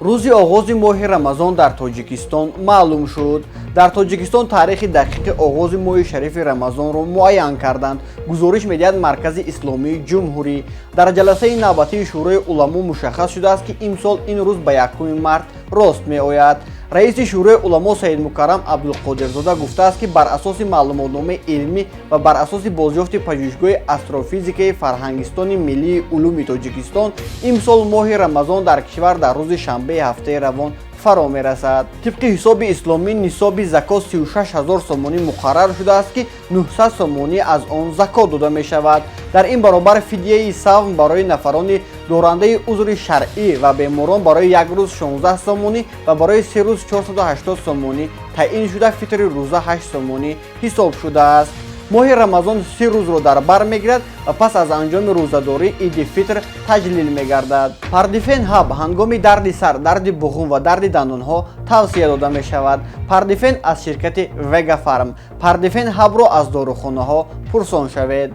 Рӯзи оғози моҳи Рамазон дар Тоҷикистон маълум шуд. Дар Тоҷикистон таърихи дақиқи оғози моҳи шарифи Рамазонро муайян карданд, гузориш медиҳад Маркази исломии ҷумҳурӣ. Дар ҷаласаи навбатии Шӯрои уламо мушаххас шудааст, ки имсол ин рӯз ба 1 март рост меояд. Раиси Шӯрои уламо Саидмукаррам Абдулқодирзода гуфтааст, ки бар асоси маълумотномаи илмӣ ва бар асоси бозёфти Пажӯҳишгоҳи астрофизикаи Фарҳангистони миллии улуми Тоҷикистон, имсол моҳи Рамазон дар кишвар дар рӯзи шанбеи ҳафтаи равон фаро мерасад. Тибқи ҳисоби исломӣ, нисоби закот 36 ҳазор сомонӣ муқаррар шудааст, ки 900 сомонӣ аз он закот дода мешавад. Дар ин баробар фидияи савм барои нафарони дорандаи узри шаръӣ ва беморон барои як рӯз 16 сомонӣ ва барои 3 рӯз 480 сомонӣ таъин шуда, фитри рӯза 8 сомонӣ ҳисоб шудааст. Моҳи Рамазон 30 рӯзро дар бар мегирад ва пас аз анҷоми рӯзадорӣ Иди Фитр таҷлил мегардад. Пардифен Ҳаб ҳангоми дарди сар, дарди буғум ва дарди дандонҳо тавсия дода мешавад. Пардифен аз ширкати Вегафарм. Пардифен Ҳабро аз дорухонаҳо пурсон шавед.